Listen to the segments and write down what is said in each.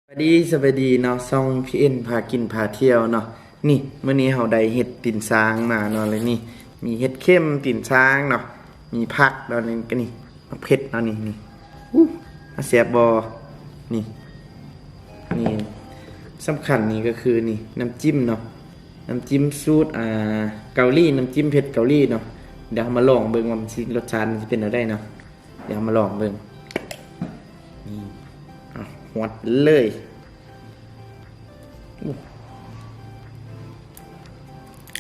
ສະບາຍດີ ສະບາຍດີເນາະ ຊ່ອງ ພີເອັນ ພາກິນພາທ່ຽວເນາະ. ນີ້ ມື້ນີ້ເຮົາໄດ້ເຫັດຕີນຊ້າງມາເນາະ ແລະນີ້ມີເຫັດເຂັມຕີນຊ້າງເນາະ ມີຜັກເນາະ ນີ້ ນີ້ໝາກເຜັດເນາະ ນີ້ ນີ້ ອູ້ ແຊບບໍ່? ນີ້ ນີ້ ສຳຄັນນີ້ກໍຄືນີ້ ນ້ຳຈິ້ມເນາະ ນ້ຳຈິ້ມສູດ ອ່າ ເກົາຫຼີ ນ້ຳຈິ້ມເຜັດເກົາຫຼີເນາະ. ດຽວເຮົາມາລອງເບິ່ງວ່າມັນຊິ ລົດຊາດມັນຊິເປັນແນວໃດເນາະ. ດຽວເຮົາມາລອງເບິ່ງ ນີ້ ເອົາ ຫວດເລີຍ. ໂອ້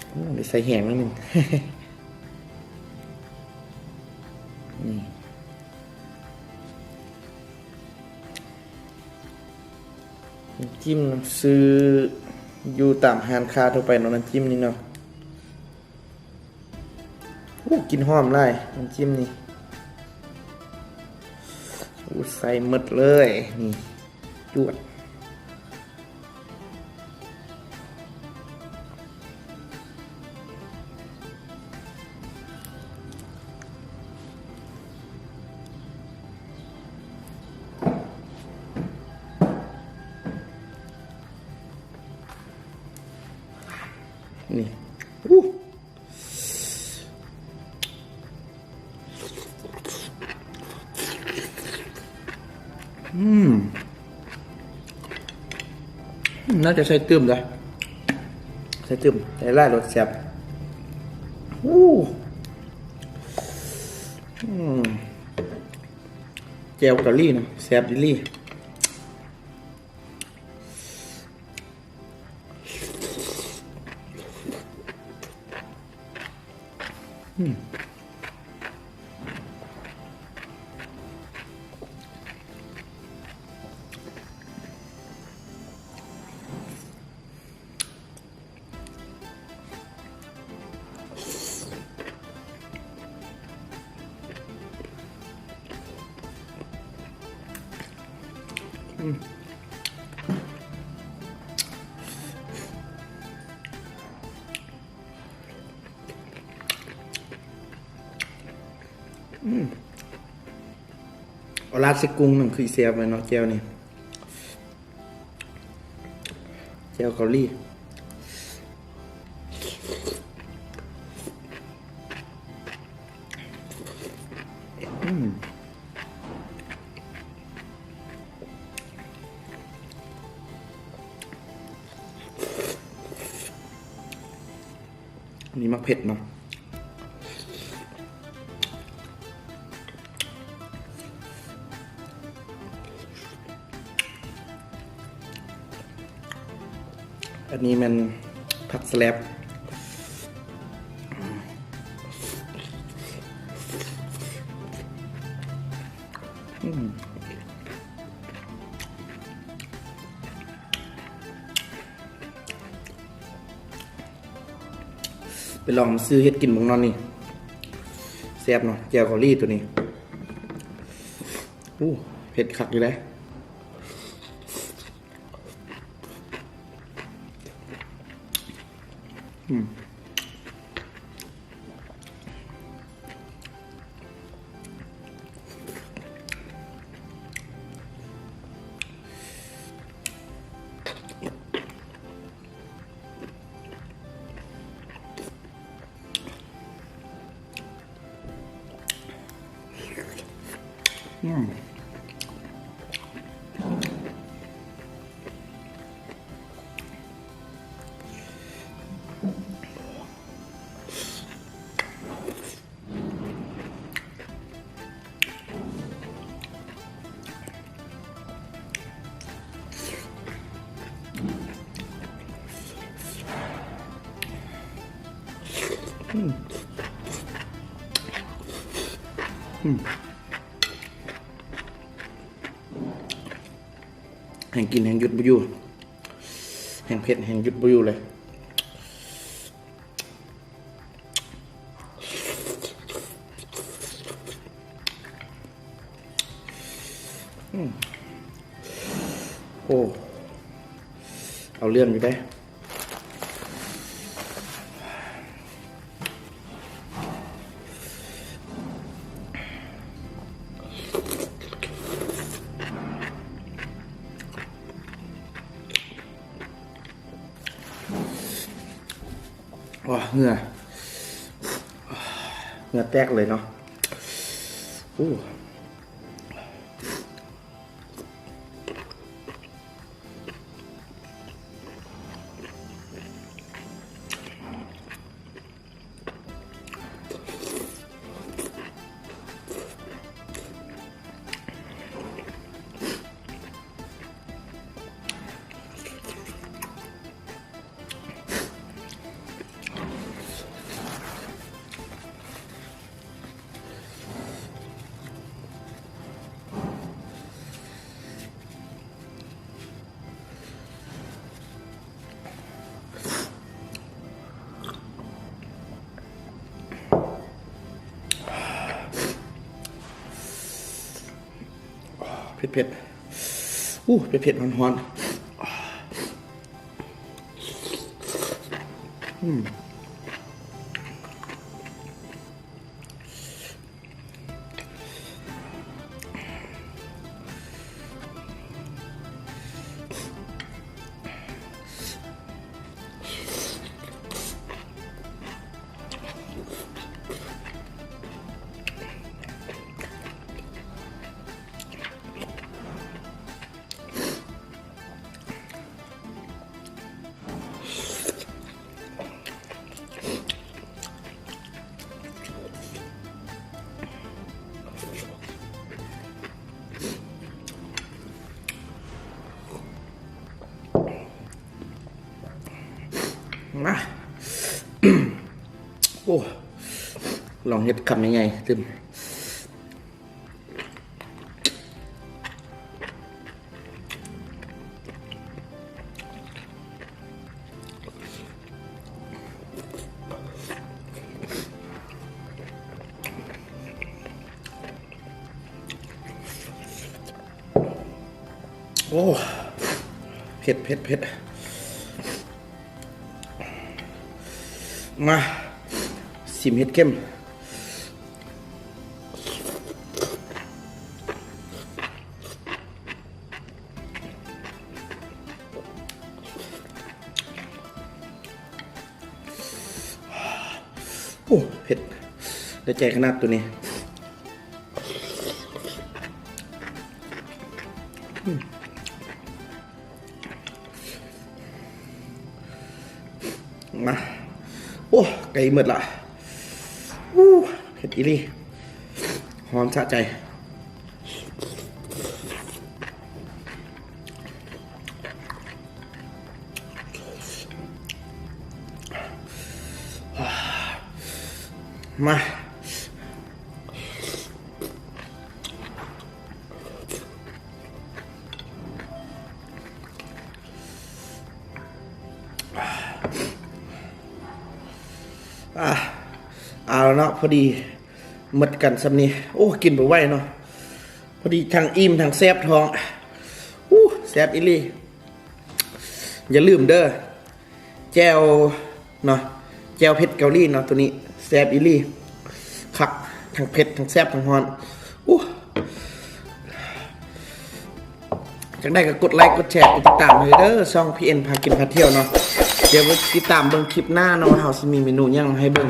ໂອ້ ໄດ້ໃສ່ແຮງໜ້ອຍໜຶ່ງ ນີ້ ນ້ຳຈິ້ມ ຊື້ຢູ່ຕາມຮ້ານຄ້າທົ່ວໄປເນາະ ນ້ຳຈິ້ມນີ້ເນາະ. ໂອ້ ກິ່ນຫອມຫຼາຍ ນ້ຳຈິ້ມນີ້. ໂອ້ ໃສ່ໝົດເລີຍ ນີ້ ຈວດ. ນີ້ ອູ້ ອືມ ໜ້າຈະໃສ່ຕື່ມເດ້ ໃສ່ຕື່ມ ໃສ່ຫຼາຍໂລດ ແຊບ. ອູ້ ອືມ ແຈ່ວເກົາຫຼີນະ ແຊບອີ່ຫຼີ. ອືມ ອືມ ອືມ ເອົາລາດໃສ່ກຸ້ງນຳ ຄືຊິແຊບແມ່ນເນາະ ແຈ່ວນີ້. ແຈ່ວເກົາຫຼີ ອືມ ມີໝາກເຜັດເນາະ. ອັນນີ້ແມ່ນຜັກສະແລັບ ອືມ. ໄປລອງຊື້ເຮັດກິນເບິ່ງເນາະນີ້ ແຊບເນາະ ແຈ່ວເກົາຫຼີໂຕນີ້. ອູ້ ເຜັດຄັກຢູ່ເດ້. ອືມ. ອືມ. ອືມ ອືມ ແຮງກິນແຮງຢຸດບໍ່ຢູ່ ແຮງເຜັດແຮງຢຸດບໍ່ຢູ່ເລີຍ. ອືມ ໂອ້ ເອົາເລື່ອງຢູ່ເດ້. ອືມ. ໂອ້ ເຫື່ອ ເຫື່ອແຕກເລີຍເນາະ. ໂອ້ ເຜັດໆ ອູ້ ເຜັດໆ ຮ້ອນໆ ອືມ. ມາ ໂອ້ ລອງເຮັດຄຳໃຫຍ່ໆ ຕື່ມ. ໂອ້ ເຜັດ ເຜັດ ເຜັດ. ມາ ຊິມເຫັດເຂັມ. ໂອ້ ເຜັດ ໄດ້ໃຈຂະໜາດໂຕນີ້. ອືມ ມາ ໂອ້ ໃກ້ໝົດລະ. ອູ້ ເຜັດອີ່ຫຼີ ຮ້ອນສະໃຈ. ມາ ອ່າ ເອົາລະເນາະ ພໍດີໝົດກັນສ່ຳນີ້. ໂອ້ ກິນບໍ່ໄຫວເນາະ ພໍດີທັງອີ່ມທັງແສບທ້ອງ. ອູ້ ແຊບອີ່ຫຼີ. ຢ່າລືມເດີ ແຈ່ວເນາະ ແຈ່ວເຜັດເກົາຫຼີເນາະ ໂຕນີ້ແຊບອີ່ຫຼີ ຄັກ ທັງເຜັດ ທັງແຊບ ທັງຮ້ອນ. ອູ້ ຈັ່ງໃດກໍກົດໄລ ກົດແຊ ກົດຕິດຕາມໃຫ້ເດີ ຊ່ອງ ພີເອັນ ພາກິນພາທ່ຽວເນາະ. ດຽວໄວ້ຕິດຕາມເບິ່ງຄລິບໜ້າເນາະ ວ່າເຮົາຊິມີເມນູຫຍັງມາໃຫ້ເບິ່ງ.